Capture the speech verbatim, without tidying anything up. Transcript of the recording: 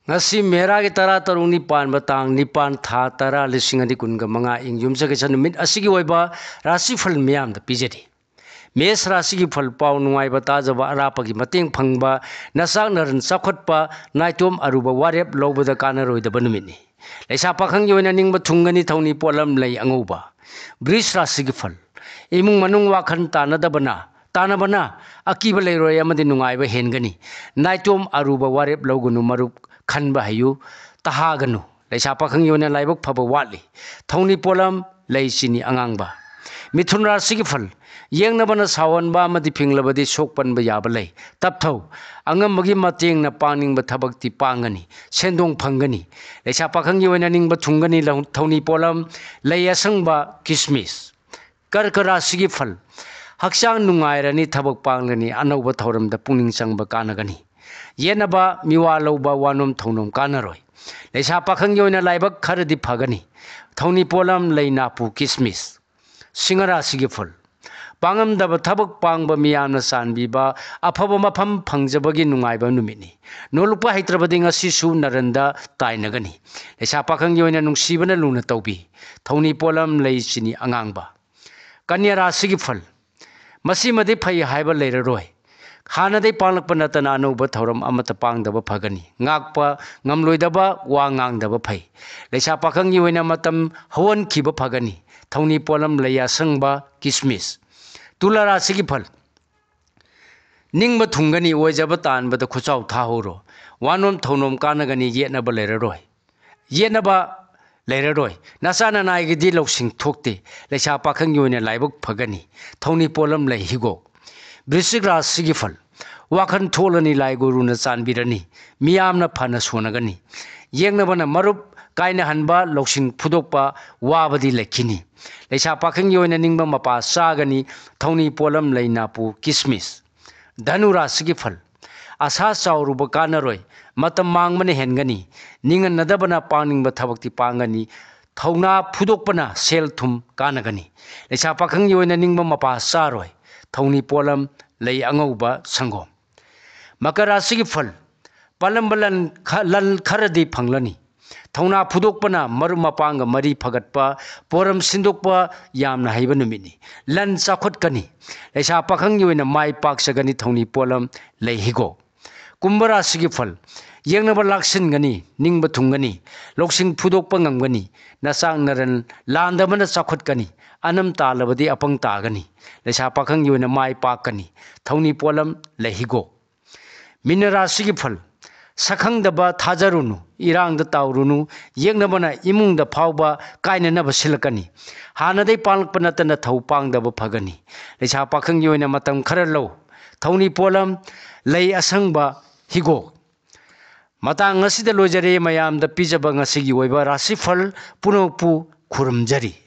ꯉꯁꯤ ꯃꯦꯔꯥꯒꯤ ꯇꯔꯥ ꯇꯔꯨꯛꯅꯤ ꯄꯥꯟꯕ ꯇꯥꯡ ꯅꯤꯄꯥꯟ, ꯊꯥ ꯇꯔꯥ, ꯂꯤꯁꯤꯡ ꯑꯅꯤ ꯀꯨꯟꯒ ꯃꯉꯥ, ꯏꯪ ꯌꯨꯝꯁꯀꯩꯁ ꯅꯨꯃꯤꯠ ꯑꯁꯤꯒꯤ ꯑꯣꯏꯕ ꯔꯥꯁꯤꯐꯜ ꯃꯤꯌꯥꯝꯗ ꯄꯤꯖꯔꯤ꯫ ꯃꯦꯁ ꯔꯥꯁꯤꯒꯤ ꯐꯜ ꯄꯥꯎ ꯅꯨꯡꯉꯥꯏꯕ ꯇꯥꯖꯕ, ꯑꯔꯥꯞꯄꯒꯤ ꯃꯇꯦꯡ ꯐꯪꯕ, ꯅꯆꯥꯛ ꯅꯔꯟ ꯆꯥꯎꯈꯠꯄ, ꯅꯥꯏꯇꯣꯝ ꯑꯔꯨꯕ ꯋꯥꯔꯦꯞ ꯂꯧꯕꯗ ꯀꯥꯟꯅꯔꯣꯏꯗꯕ ꯅꯨꯃꯤꯠꯅꯤ꯫ ꯂꯩꯁꯥ ꯄꯥꯈꯪꯒꯤ ꯑꯣꯏꯅ ꯅꯤꯡꯕ ꯊꯨꯡꯒꯅꯤ ꯊꯧꯅꯤ ꯄꯣꯠꯂꯝ ꯂꯩ ꯑꯉꯧꯕ꯫ ꯕ꯭ꯔꯤꯁ ꯔꯥꯁꯤꯒꯤ ꯐꯜ꯫ ꯏꯃꯨꯡ ꯃꯅꯨꯡ ꯋꯥꯈꯜ ꯇꯥꯅꯗꯕꯅ, ꯇꯥꯅꯕꯅ ꯑꯀꯤꯕ ꯂꯩꯔꯣꯏ ꯑꯃꯗꯤ ꯅꯨꯡꯉꯥꯏꯕ ꯍꯦꯟꯒꯅꯤ꯫ ꯅꯥꯏꯇꯣꯝ ꯑꯔꯨꯕ ꯋꯥꯔꯦꯞ ꯂꯧꯒꯅꯨ ꯃꯔꯨꯞ, ꯈꯟꯕ ꯍꯩꯌꯨ, ꯇꯍꯥꯒꯅꯨ꯫ ꯂꯩꯁꯥ ꯄꯥꯈꯪꯒꯤ ꯑꯣꯏꯅ ꯂꯥꯏꯕꯛ ꯐꯕ ꯋꯥꯠꯂꯤ꯫ ꯊꯧꯅꯤ ꯄꯣꯠꯂꯝ ꯂꯩ ꯆꯤꯅꯤ ꯑꯉꯥꯡꯕ꯫ ꯃꯤꯊꯨꯟ ꯔꯥꯁꯤꯒꯤ ꯐꯜ꯫ ꯌꯦꯡꯅꯕꯅ ꯁꯥꯎꯍꯟꯕ ꯑꯃꯗꯤ ꯐꯤꯡꯂꯕꯗꯤ ꯁꯣꯛ ꯄꯟꯕ ꯌꯥꯕ ꯂꯩ꯫ ꯇꯞꯊꯧ꯫ ꯑꯉꯝꯕꯒꯤ ꯃꯇꯦꯡꯅ ꯄꯥꯡꯅꯤꯡꯕ ꯊꯕꯛꯇꯤ ꯄꯥꯡꯒꯅꯤ꯫ ꯁꯦꯟꯗꯣꯡ ꯐꯪꯒꯅꯤ꯫ ꯂꯩꯁꯥ ꯄꯥꯈꯪꯒꯤ ꯑꯣꯏꯅ ꯅꯤꯡꯕ ꯊꯨꯡꯒꯅꯤ꯫ ꯂꯧ-, ꯊꯧꯅꯤ ꯄꯣꯠꯂꯝ ꯂꯩ ꯑꯁꯪꯕ, ꯀꯤꯁꯃꯤꯁ꯫ ꯀꯔꯀ ꯔꯥꯁꯤꯒꯤ ꯐꯜ꯫ ꯍꯛꯆꯥꯡ ꯅꯨꯡꯉꯥꯏꯔꯅꯤ, ꯊꯕꯛ ꯄꯥꯡꯂꯅꯤ, ꯑꯅꯧꯕ ꯊꯧꯔꯝꯗ ꯄꯨꯛꯅꯤꯡ ꯆꯪꯕ ꯀꯥꯟꯅꯒꯅꯤ꯫ ꯌꯦꯠꯅꯕ ꯃꯤꯋꯥ ꯂꯧꯕ, ꯋꯥꯅꯣꯝ ꯊꯧꯅꯣꯝ ꯀꯥꯟꯅꯔꯣꯏ꯫ ꯂꯩꯁꯥ ꯄꯥꯈꯪꯒꯤ ꯑꯣꯏꯅ ꯂꯥꯏꯕꯛ ꯈꯔꯗꯤ ꯐꯒꯅꯤ꯫ ꯊꯧꯅꯤ ꯄꯣꯠꯂꯝ ꯂꯩ ꯅꯥꯄꯨ, ꯀꯤꯁꯃꯤꯁ꯫ ꯁꯤꯡꯍ ꯔꯥꯁꯤꯒꯤ ꯐꯜ꯫ ꯄꯥꯡꯉꯝꯗꯕ ꯊꯕꯛ ꯄꯥꯡꯕ ꯃꯤꯌꯥꯝꯅ ꯆꯥꯟꯕꯤꯕ, ꯑꯐꯕ ꯃꯐꯝ ꯐꯪꯖꯕꯒꯤ ꯅꯨꯡꯉꯥꯏꯕ ꯅꯨꯃꯤꯠꯅꯤ꯫ ꯅꯣꯂꯨꯛꯄ ꯍꯩꯇ꯭ꯔꯕꯗꯤ ꯉꯁꯤꯁꯨ ꯅꯔꯟꯗ ꯇꯥꯏꯅꯒꯅꯤ꯫ ꯂꯩꯁꯥ ꯄꯥꯈꯪꯒꯤ ꯑꯣꯏꯅ ꯅꯨꯡꯁꯤꯕꯅ ꯂꯨꯅ ꯇꯧꯕꯤ꯫ ꯊꯧꯅꯤ ꯄꯣꯠꯂꯝ ꯂꯩ ꯆꯤꯅꯤ ꯑꯉꯥꯡꯕ꯫ ꯀꯟꯌꯥ ꯔꯥꯁꯤꯒꯤ ꯐꯜ꯫ ꯃꯁꯤꯃꯗꯤ ꯐꯩ ꯍꯥꯏꯕ ꯂꯩꯔꯔꯣꯏ꯫ ꯍꯥꯟꯅꯗꯩ ꯄꯥꯡꯂꯛꯄ ꯅꯠꯇꯅ ꯑꯅꯧꯕ ꯊꯧꯔꯝ ꯑꯃꯠꯇ ꯄꯥꯡꯗꯕ ꯐꯒꯅꯤ꯫ ꯉꯥꯛꯄ ꯉꯝꯂꯣꯏꯗꯕ ꯋꯥ ꯉꯥꯡꯗꯕ ꯐꯩ꯫ ꯂꯩꯁꯥ ꯄꯥꯈꯪꯒꯤ ꯑꯣꯏꯅ ꯃꯇꯝ ꯍꯧꯍꯟꯈꯤꯕ ꯐꯒꯅꯤ꯫ ꯊꯧꯅꯤ ꯄꯣꯠꯂꯝ ꯂꯩ ꯑꯁꯪꯕ, ꯀꯤꯁꯃꯤꯁ꯫ ꯇꯨꯂꯥ ꯔꯥꯁꯤꯒꯤ ꯐꯜ꯫ ꯅꯤꯡꯕ ꯊꯨꯡꯒꯅꯤ, ꯑꯣꯏꯖꯕ ꯇꯥꯟꯕꯗ ꯈꯨꯠꯆꯥꯎ ꯊꯥꯍꯧꯔꯣ꯫ ꯋꯥꯅꯣꯝ ꯊꯧꯅꯣꯝ ꯀꯥꯟꯅꯒꯅꯤ, ꯌꯦꯠꯅꯕ ꯂꯩꯔꯔꯣꯏ꯫ ꯌꯦꯠꯅꯕ ꯂꯩꯔꯔꯣꯏ꯫ ꯅꯆꯥ ꯅꯅꯥꯏꯒꯤꯗꯤ ꯂꯧꯁꯤꯡ ꯊꯣꯛꯇꯦ꯫ ꯂꯩꯁꯥ ꯄꯥꯈꯪꯒꯤ ꯑꯣꯏꯅ ꯂꯥꯏꯕꯛ ꯐꯒꯅꯤ꯫ ꯊꯧꯅꯤ ꯄꯣꯠꯂꯝ ꯂꯩ ꯍꯤꯒꯣꯛ꯫ ꯕ꯭ꯔꯤꯁꯤꯛ ꯔꯥꯁꯤꯒꯤ ꯐꯜ꯫ ꯋꯥꯈꯜ ꯊꯣꯛꯂꯅꯤ, ꯂꯥꯏ ꯒꯨꯔꯨꯅ ꯆꯥꯟꯕꯤꯔꯅꯤ꯫ ꯃꯤꯌꯥꯝꯅ ꯐꯅ ꯁꯣꯟꯅꯒꯅꯤ꯫ ꯌꯦꯡꯅꯕꯅ ꯃꯔꯨꯞ ꯀꯥꯏꯅꯍꯟꯕ, ꯂꯧꯁꯤꯡ ꯐꯨꯗꯣꯛꯄ, ꯋꯥꯕꯗꯤ ꯂꯩꯈꯤꯅꯤ꯫ ꯂꯩꯁꯥ ꯄꯥꯈꯪꯒꯤ ꯑꯣꯏꯅ ꯅꯤꯡꯕ ꯃꯄꯥ ꯆꯥꯒꯅꯤ꯫ ꯊꯧꯅꯤ ꯄꯣꯠꯂꯝ ꯂꯩ ꯅꯥꯄꯨ, ꯀꯤꯁꯃꯤꯁ꯫ ꯙꯅꯨ ꯔꯥꯁꯤꯒꯤ ꯐꯜ꯫ ꯑꯁꯥ ꯆꯥꯎꯔꯨꯕ ꯀꯥꯟꯅꯔꯣꯏ꯫ ꯃꯇꯝ ꯃꯥꯡꯕꯅ ꯍꯦꯟꯒꯅꯤ꯫ ꯅꯤꯡꯍꯟꯅꯗꯕꯅ ꯄꯥꯡꯅꯤꯡꯕ ꯊꯕꯛꯇꯤ ꯄꯥꯡꯒꯅꯤ꯫ ꯊꯧꯅꯥ ꯐꯨꯗꯣꯛꯄꯅ ꯁꯦꯜ ꯊꯨꯝ ꯀꯥꯟꯅꯒꯅꯤ꯫ ꯂꯩꯁꯥ ꯄꯥꯈꯪꯒꯤ ꯑꯣꯏꯅ ꯅꯤꯡꯕ ꯃꯄꯥ ꯆꯥꯔꯣꯏ꯫ ꯊꯧꯅꯤ ꯄꯣꯠꯂꯝ ꯂꯩ ꯑꯉꯧꯕ, ꯁꯪꯒꯣꯝ꯫ ꯃꯀꯔ ꯔꯥꯁꯤꯒꯤ ꯐꯜ꯫ ꯄꯥꯜꯂꯝꯕ ꯂꯟ ꯈ-, ꯂꯟ ꯈꯔꯗꯤ ꯐꯪꯂꯅꯤ꯫ ꯊꯧꯅꯥ ꯐꯨꯗꯣꯛꯄꯅ ꯃꯔꯨꯞ ꯃꯄꯥꯡꯒ ꯃꯔꯤ ꯐꯒꯠꯄ, ꯄꯣꯔꯝ ꯁꯤꯟꯗꯣꯛꯄ ꯌꯥꯝꯅ ꯍꯩꯕ ꯅꯨꯃꯤꯠꯅꯤ꯫ ꯂꯟ ꯆꯥꯎꯈꯠꯀꯅꯤ꯫ ꯂꯩꯁꯥ ꯄꯥꯈꯪꯒꯤ ꯑꯣꯏꯅ ꯃꯥꯏ ꯄꯥꯛꯆꯒꯅꯤ꯫ ꯊꯧꯅꯤ ꯄꯣꯠꯂꯝ ꯂꯩ ꯍꯤꯒꯣꯛ꯫ ꯀꯨꯝꯚ ꯔꯥꯁꯤꯒꯤ ꯐꯜ꯫ ꯌꯦꯛꯅꯕ ꯂꯥꯛꯁꯤꯟꯒꯅꯤ, ꯅꯤꯡꯕ ꯊꯨꯡꯒꯅꯤ, ꯂꯧꯁꯤꯡ ꯐꯨꯗꯣꯛꯄ ꯉꯝꯒꯅꯤ, ꯅꯆꯥꯛ ꯅꯔꯟ ꯂꯥꯟꯗꯕꯅ ꯆꯥꯎꯈꯠꯀꯅꯤ, ꯑꯅꯝ ꯇꯥꯜꯂꯕꯗꯤ ꯑꯄꯪ ꯇꯥꯒꯅꯤ, ꯂꯩꯁꯥ ꯄꯥꯈꯪꯒꯤ ꯑꯣꯏꯅ ꯃꯥꯏ ꯄꯥꯛꯀꯅꯤ꯫ ꯊꯧꯅꯤ ꯄꯣꯠꯂꯝ ꯂꯩ ꯍꯤꯒꯣꯛ꯫ ꯃꯤꯅ ꯔꯥꯁꯤꯒꯤ ꯐꯜ꯫ ꯁꯛꯈꯪꯗꯕ ꯊꯥꯖꯔꯨꯅꯨ, ꯏꯔꯥꯡꯗ ꯇꯥꯎꯔꯨꯅꯨ, ꯌꯦꯛꯅꯕꯅ ꯏꯃꯨꯡꯗ ꯐꯥꯎꯕ ꯀꯥꯏꯅꯅꯕ ꯁꯤꯜꯂꯛꯀꯅꯤ꯫ ꯍꯥꯟꯅꯗꯩ ꯄꯥꯡꯂꯛꯄ ꯅꯠꯇꯅ ꯊꯧ ꯄꯥꯡꯗꯕ ꯐꯒꯅꯤ꯫ ꯂꯩꯁꯥ ꯄꯥꯈꯪꯒꯤ ꯑꯣꯏꯅ ꯃꯇꯝ ꯈꯔ ꯂꯧ꯫ ꯊꯧꯅꯤ ꯄꯣꯠꯂꯝ ꯂꯩ ꯑꯁꯪꯕ ꯍꯤꯒꯣꯛ꯫ ꯃꯇꯥꯡ ꯑꯁꯤꯗ ꯂꯣꯏꯖꯔꯦ꯫ ꯃꯌꯥꯝꯗ ꯄꯤꯖꯕ ꯉꯁꯤꯒꯤ ꯑꯣꯏꯕ ꯔꯥꯁꯤꯐꯜ ꯄꯨꯝꯅꯃꯛꯄꯨ ꯈꯨꯔꯨꯝꯖꯔꯤ꯫